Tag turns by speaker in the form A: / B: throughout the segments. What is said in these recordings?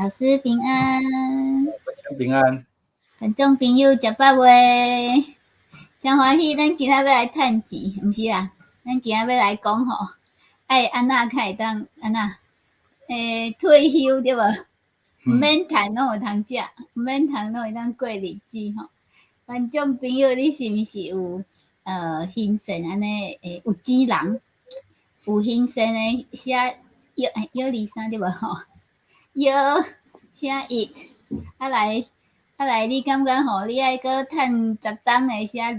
A: 老師平安。
B: 平安。
A: 觀眾朋友食飽未？真歡喜，咱今仔欲來趁錢，毋是啦，咱今仔欲來講吼，愛按怎較會當按怎？退休對無？毋免趁攏有通食，毋免趁攏會當過日子吼。觀眾朋友，你是毋是有欣羨按呢有錢人？有欣羨的寫一一二三對無吼？一寫一，啊來啊來，你感覺吼？你愛閣趁10冬的寫二？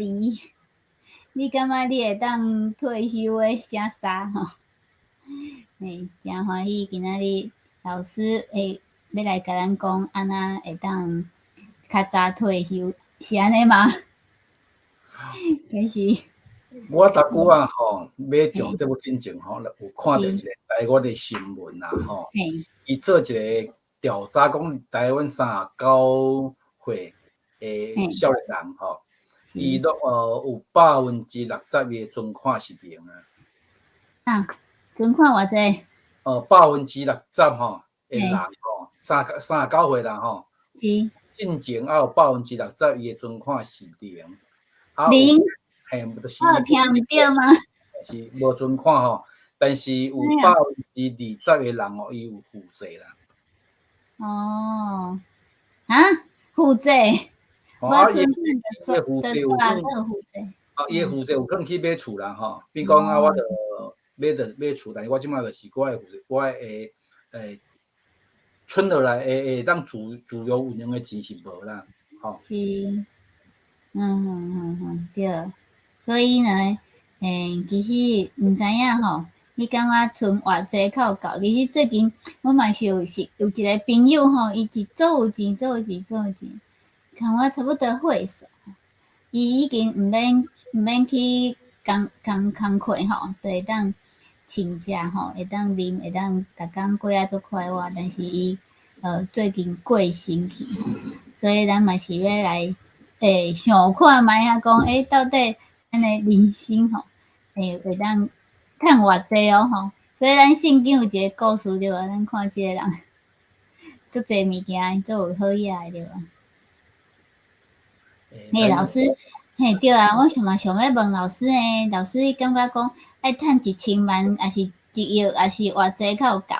A: 你感覺你會當退休的寫三吼？真歡喜今仔日老師欲來共咱講按怎會當較早退休，是按呢嗎？還是？
B: 我逐久啊吼，欲上節目進前吼，有看著一個台灣的新聞啦吼，伊做一個調查，講台灣39歲的少年人吼，伊攏有60%的存款是零啊。
A: 啊，存款偌濟？60%
B: 吼的人吼，39歲啦吼，進前還有60%伊的存款是零。
A: 零？
B: 嘿，就是
A: 我有聽毋對嗎？
B: 是無存款吼，但是有20%的人哦，伊有負債啦。
A: 哦，啊，負債？無存款就做就大做負債。
B: 啊，伊的負債有可能去買厝啦吼，比如講啊，我就買著買厝，但是我這擺就是我的負債，我的存落來會當自由運用的錢是無啦，吼。
A: 是，對。所以呢，其實毋知影吼，你感覺存偌濟較有夠？其實最近我嘛是有識有一個朋友吼，伊是足有錢，足有錢，足有錢，共我差不多歲數，伊已經毋免去工工課吼，就會當請食吼，會當啉，會當逐工過啊足快活。但是伊最近過身去，所以咱嘛是欲來想看覓仔講，到底咱的人生吼，會當趁偌濟哦吼。所以咱聖經有一個故事對無？咱看這個人足濟物件，足有好額的對無？嘿，老師，嘿對啊，我想嘛想欲問老師呢，老師你感覺講愛趁1000萬，抑是1億，抑是偌濟較有夠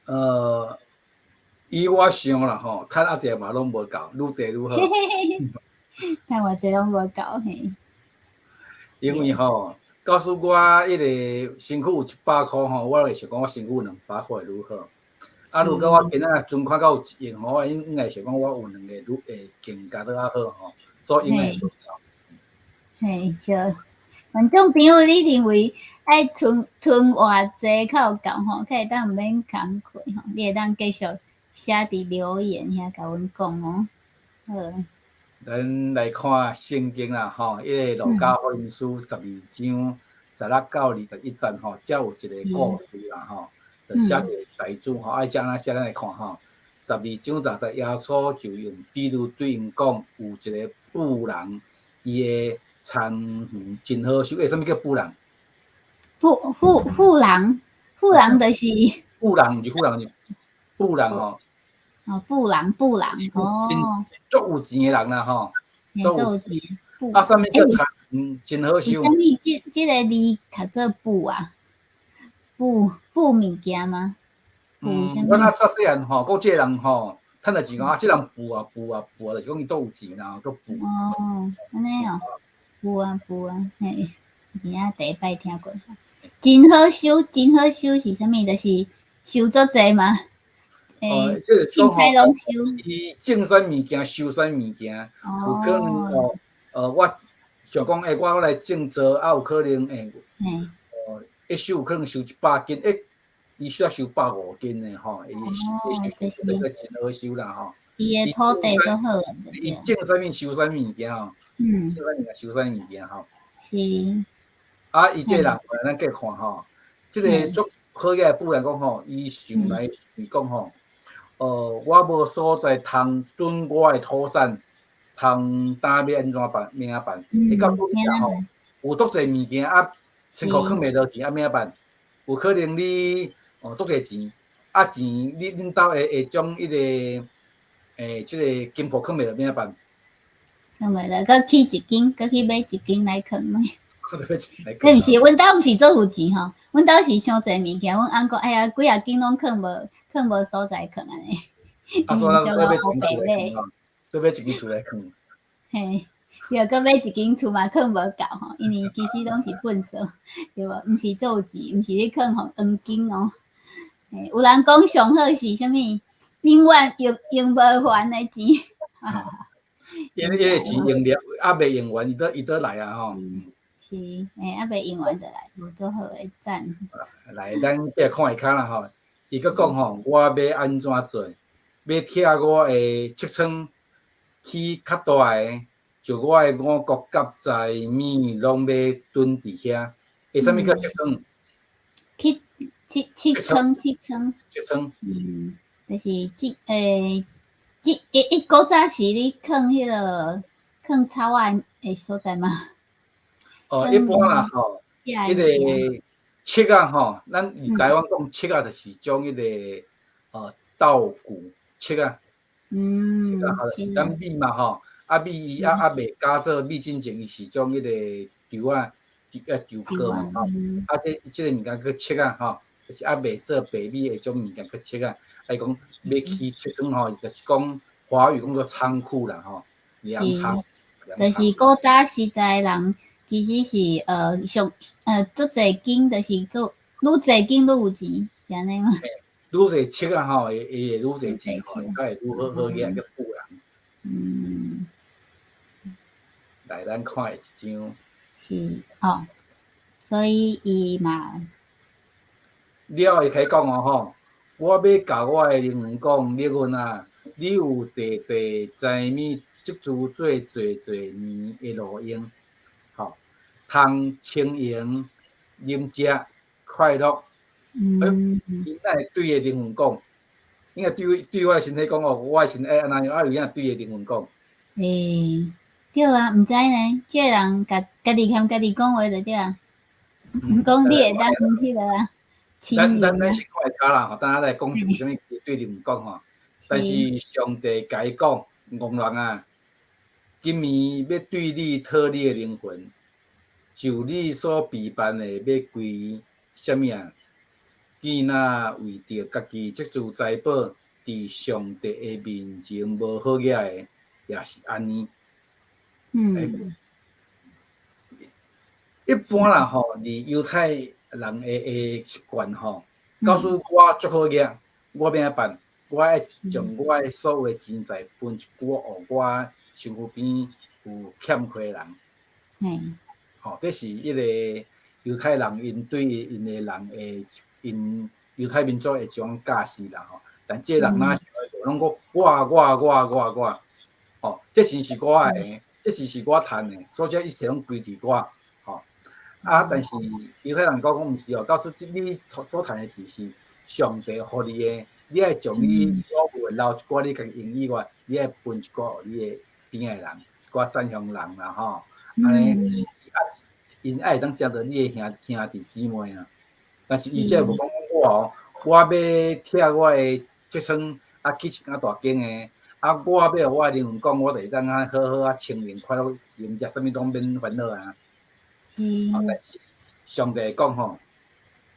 A: 啊？
B: 以我想啦吼，趁較濟嘛攏無夠，愈濟愈好。
A: 趁偌濟攏無夠嘿。
B: 因為吼，告訴我彼個身軀有100箍吼，我會想講我身軀有200箍會愈好。啊，如果我今仔存款閣有1億吼，我應該想講我有兩個愈會更加閣較好吼，所以應該會夠。
A: 嘿，對。觀眾朋友，你認為愛存偌濟較有夠吼？較會當毋免工課吼？你會當繼續寫佇留言遐共阮講哦。好。
B: 咱來看聖經啦，吼，彼個路加福音書12章16到21節吼，遮有一個故事啦，吼，就寫一個財主吼，愛按怎寫，咱來看吼。12章10節，耶穌就用比喻對𪜶講，有一個富人，伊的田園真好收。啥物叫富人？
A: 富人，富人就是
B: 富人，毋是富人，是富人吼。
A: 哦，富人，富人，哦，
B: 足有錢的人啦，吼，
A: 足有錢。
B: 啊，啥物叫田園真好收？
A: 啥物？這個字讀做富啊？富富物件嗎？
B: 嗯，阮仔早細漢吼，講這個人吼，趁著錢講啊，這人富啊富啊富啊，就是講伊足有錢啦，閣富。
A: 哦，按呢哦，富啊富啊，嘿，前仔第一擺聽過。真好收，真好收是啥物？就是收足濟嗎？
B: 哦，這個
A: 凊彩攏收。
B: 伊種啥物件，收啥物件，有可能哦，我想講，我來種稻，啊，有可能一收有可能收100斤，伊需要收150斤的吼，伊伊收這個真好收啦吼。
A: 伊的土地足好。
B: 伊種啥物收啥物件吼，種啥物件收啥物件吼。
A: 是。
B: 啊，伊這個人，咱計看吼，這個足好額富人講吼，伊想來想講吼，我無所在通囤我的土產，通擔欲按怎辦？欲按怎辦？伊告訴你講吼，有足濟物件啊，倉庫囥袂落去，啊欲按怎辦？有可能你哦，足濟錢，啊錢，你恁兜會將彼個這個金庫囥袂落欲按怎辦？
A: 囥袂落，閣起一間，閣去買一間來囥咩？
B: 這
A: 毋是，阮兜毋是做有錢吼，阮兜是傷濟物件，阮翁講，哎呀，幾仔間攏囥無，囥無所在囥按呢。
B: 啊，所以咱閣買一間厝來囥吼，閣買一間厝來囥。
A: 嘿，對，閣買一間厝嘛，囥無夠吼，因為其實攏是糞埽，對無？毋是做有錢，毋是咧囥予黃金哦。嘿，有人講上好是啥物？永遠用用無完的錢。
B: 因為彼個錢用了，猶未用完，伊都來啊吼。
A: 是，嘿，猶未用完就來，無做好的讚。
B: 來，咱繼續看下跤啦吼。伊閣講吼，我欲按怎做？欲拆我的尺倉起較大的，就我的五穀佮柴米攏欲囤佇遐。欸，啥物叫尺倉？
A: 去尺倉，尺倉。
B: 尺倉。
A: 嗯，就是這這伊古早是咧囥彼個囥草仔的所在嗎？
B: 哦，一般啦吼，彼個尺仔吼，咱台灣講尺仔，就是將彼個稻穀尺仔。尺仔吼，咱米嘛吼，啊米伊猶未加做米進前，伊是將彼個稻仔稻割嘛吼，啊這個物件叫尺仔吼，就是猶未做白米的種物件叫尺仔。啊伊講欲起尺倉吼，就是講華語講做倉庫啦吼，糧倉。
A: 就是古早時代人其實是上足濟間，就是做愈濟間愈有錢，是按呢嗎？
B: 愈濟尺仔吼，會會愈濟錢吼，才會愈好好額較富人。來，咱看一張。
A: 是哦，所以伊嘛。
B: 了後伊開講哦吼，我欲共我的靈魂講，靈魂啊，你有濟濟柴米積貯做濟濟年的路用，吼，通輕盈、飲食、快樂。伊哪會對伊的靈魂講？應該對我的身體講哦，我的身體按怎樣？啊，有影對伊的靈魂講？
A: 欸，對啊，毋知呢，這個人家己含家己講話就對啊。毋講你會當彼個啊。
B: 咱先看下啦，吼，等下來講為啥物對靈魂講吼。但是上帝共伊講，戇人啊，今暝欲對你討你的靈魂，就你所備辦的欲歸啥物啊？見若為著家己積貯財寶，佇上帝的面前無好額的，也是按呢。一般啦吼，佇猶太人的習慣吼，告訴我足好額，我欲按怎辦？我愛將我的所有的錢財分一寡予我身軀邊有欠缺的人。吼，這是彼個猶太人𪜶對𪜶的人的𪜶猶太民族的一種教示啦吼。但這個人若想攏講我我我我我，吼，這錢是我的，這錢是我趁的，所以這一切攏歸佇我，吼。啊，但是猶太人講講毋是哦，告訴你所趁的錢是上帝予你的，你愛將你所有的留一寡你家己用以外，你愛分一寡予你的邊仔的人，一寡善鄉人啦吼，按呢，啊，𪜶愛會當成做你的兄弟姊妹啊。但是伊這無講我哦，我欲拆我的尺倉啊，起一間大間的，啊，我欲予我的靈魂講，我就會當啊好好啊清閒快樂，飲食啥物攏免煩惱啊。啊，但是上帝講吼，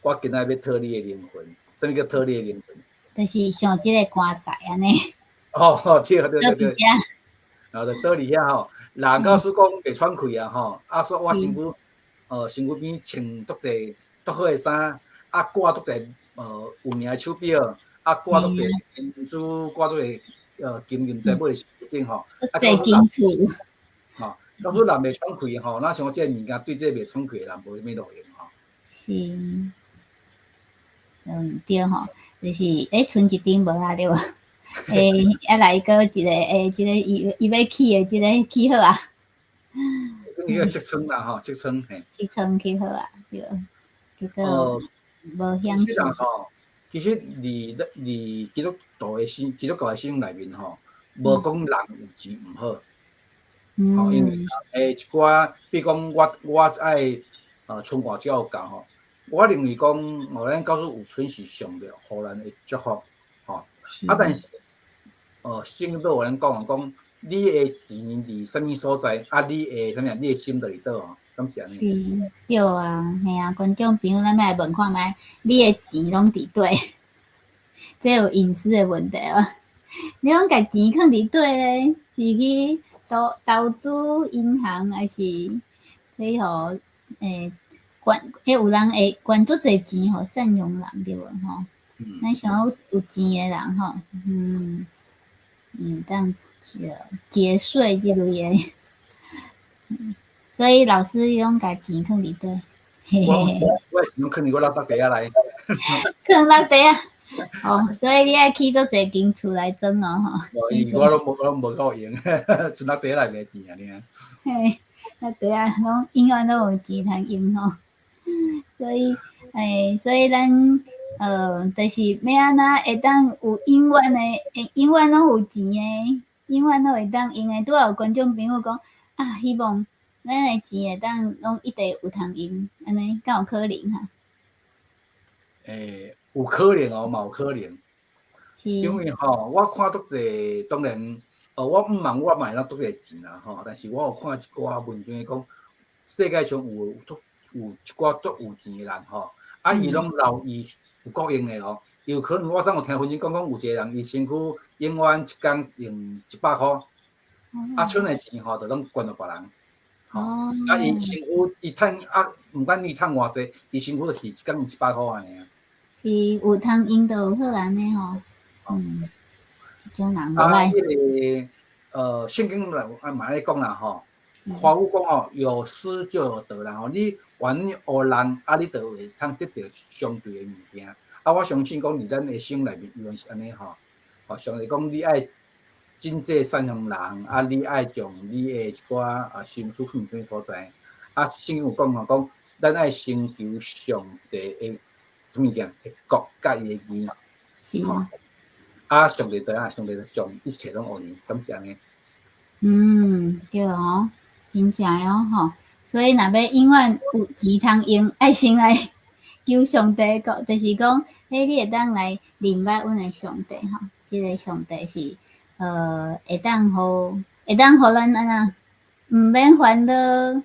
B: 我今仔欲討你的靈魂，啥物叫討你的靈魂？
A: 就是像這个棺材按呢。
B: 哦，對對對對。然後就倒佇遐吼，人告訴講袂喘氣啊吼，啊說我身軀邊穿足濟足好的衫，啊掛足濟有名的手錶，啊掛足濟珍珠，掛足濟金銀財寶佇身軀頂吼，
A: 足濟金厝。
B: 吼，告訴人袂喘氣吼，若像這个物件對這个袂喘氣的人無啥物路用吼。
A: 是，對吼，就是欸，賰一間無啊對無？欸，啊來閣一个欸，這个伊欲起的這个起好啊。
B: 彼個尺倉啦吼，尺倉嘿。
A: 尺倉起好啊，對。結果無享受。
B: 吼，其實佇基督徒的信基督教的信仰內面吼，無講人有錢毋好。吼，因為一寡，比如講我愛存偌少有夠吼，我認為講，哦，咱教師有春是上帝予咱的祝福，吼。啊，但是，聖經都有咱講講，你的錢佇啥物所在，啊，你的啥物啊？你的心就佇佗哦，敢是按呢？
A: 是，對啊，嘿啊，觀眾朋友，咱欲來問看覓，你的錢攏佇佗？這有隱私的問題哦。你攏共錢囥佇佗咧？是去投資銀行，還是去予捐？有人會捐足濟錢予贍養人對無吼？咱想講有錢的人吼，當節稅這類的。所以老師你攏共錢囥佇佗？
B: 我是攏囥佇我落腹袋仔內。
A: 囥落袋仔。哦，所以你愛起足濟間厝來裝哦，吼。
B: 無，我攏無夠閒，賰落袋內面錢爾。
A: 嘿，落袋仔攏永遠攏有錢通用吼。所以咱就是欲按怎會當有永遠的，永遠攏有錢的，永遠攏會當用的。拄仔有觀眾朋友講啊，希望咱的錢會當攏一直有通用，按呢敢有可能哈？
B: 有可能哦，嘛有可能。因為吼，我看足濟，當然，我毋茫我嘛會當足濟錢啦吼，但是我有看一寡文章講，世界上有足有一寡足有錢的人吼，啊，伊攏留伊有夠用的哦。有可能我昨有聽分析講講，有一個人伊身軀永遠一工用100箍，啊，賰的錢吼，就攏捐予別人。吼，啊，伊身軀伊趁啊，毋管伊趁偌濟，伊身軀就是一工用100箍按呢。
A: 是有通用就好按呢吼，這種人無
B: 啊，
A: 歹。
B: 彼個聖經內啊嘛咧講啦吼，華語講吼，有失就有得啦吼，你願意予人，啊，你就會通得著相對的物件。啊，我相信講佇咱的心內面，永遠是按呢吼。吼，上帝講你愛賑濟贍養人，啊，你愛將你的一寡啊心思放啥物所在。啊，聖經有講吼，講咱愛先求上帝的啥物件，的國佮伊的義。吼，啊，上帝就啊，上帝就將一切攏予你，敢是按呢？
A: 嗯，對哦，真正哦吼。所以若欲永遠有錢通用，愛先來求上帝國，就是講，你會當來認捌阮的上帝吼。這個上帝是會當予咱按怎，毋免煩惱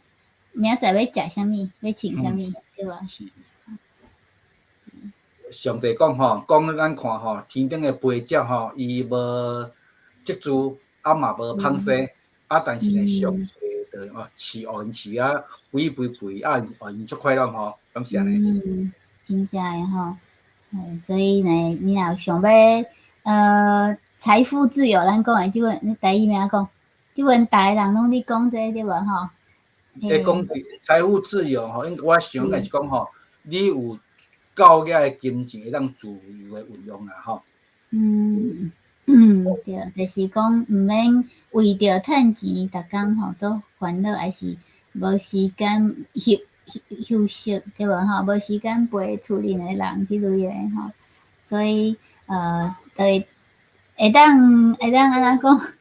A: 明仔載欲食啥物，欲穿啥物，對無？
B: 是。上帝講吼，講咱看吼，天頂的飛鳥吼，伊無積聚，啊嘛無紡紗，啊但是呢，上帝就哦飼予𪜶飼啊，肥肥肥，啊予𪜶足快樂吼，敢是按呢？
A: 嗯，真正的吼，所以呢，你若有想欲財富自由，咱講的這本台語欲按怎講？這本逐个人攏咧講這個對無吼？
B: 咧講財富自由吼，應該我想應該是講吼，你有夠額的金錢會當自由的運用啦吼。
A: 嗯嗯，對，就是講毋免為著趁錢，逐工吼做煩惱，還是無時間休息，對無吼？無時間陪厝裡的人這類的吼，所以就會當按怎講，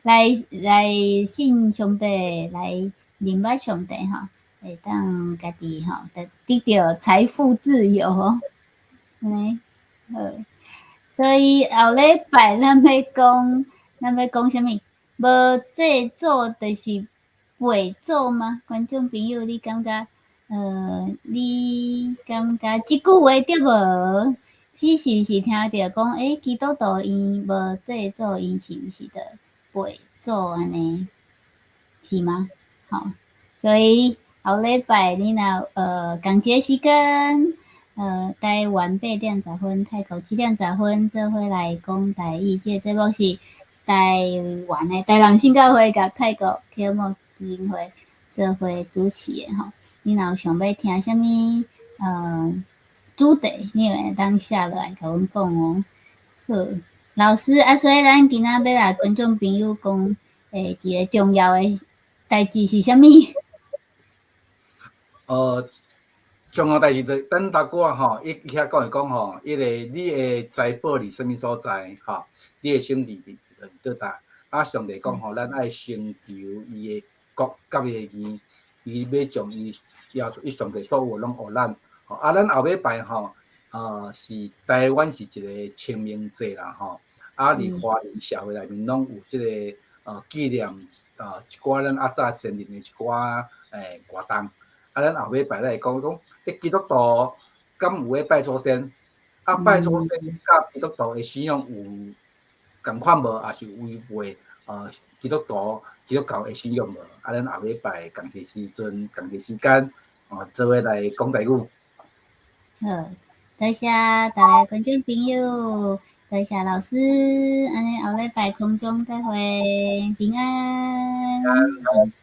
A: 來信上帝，來認捌上帝吼，會當家己吼得著財富自由吼，按呢好。所以後禮拜咱欲講啥物？無祭祖就是袂祖嗎？觀眾朋友，你感覺這句話對無？你是毋是聽著講，基督徒𪜶無祭祖，𪜶是毋是就袂祖按呢？是嗎？吼，所以後禮拜你若仝一個時間，台灣8點10分，泰國7點10分，做伙來講台語。這個節目是台灣的台南聖教會佮泰國啟蒙基金會做伙主持的吼。你若有想欲聽啥物主題，你會當寫落來共阮講哦。好，老師啊，所以咱今仔欲來觀眾朋友講，一個重要的代誌是啥物？
B: 重要代誌就等大哥吼，伊遐講會講吼，彼個你的財寶佇啥物所在吼，你的心佇佗佗。啊，上帝講吼，咱愛先求伊的國佮伊的義，伊欲將伊耶穌伊上帝所有攏予咱，啊，咱後禮拜吼，是台灣是一個清明節啦吼，啊，佇華人社會內面攏有這個紀念一寡咱較早先人的一寡活動。啊，咱後禮拜來講講，基督徒敢有咧拜祖先？啊，拜祖先佮基督徒的信仰有仝款無？抑是違背基督徒基督教的信仰無？啊，咱後禮拜仝一時陣，仝一時間，哦，做伙來講台語。
A: 好，多謝大家觀眾朋友，多謝老師，按呢後禮拜空中再會，平安。
B: 平安。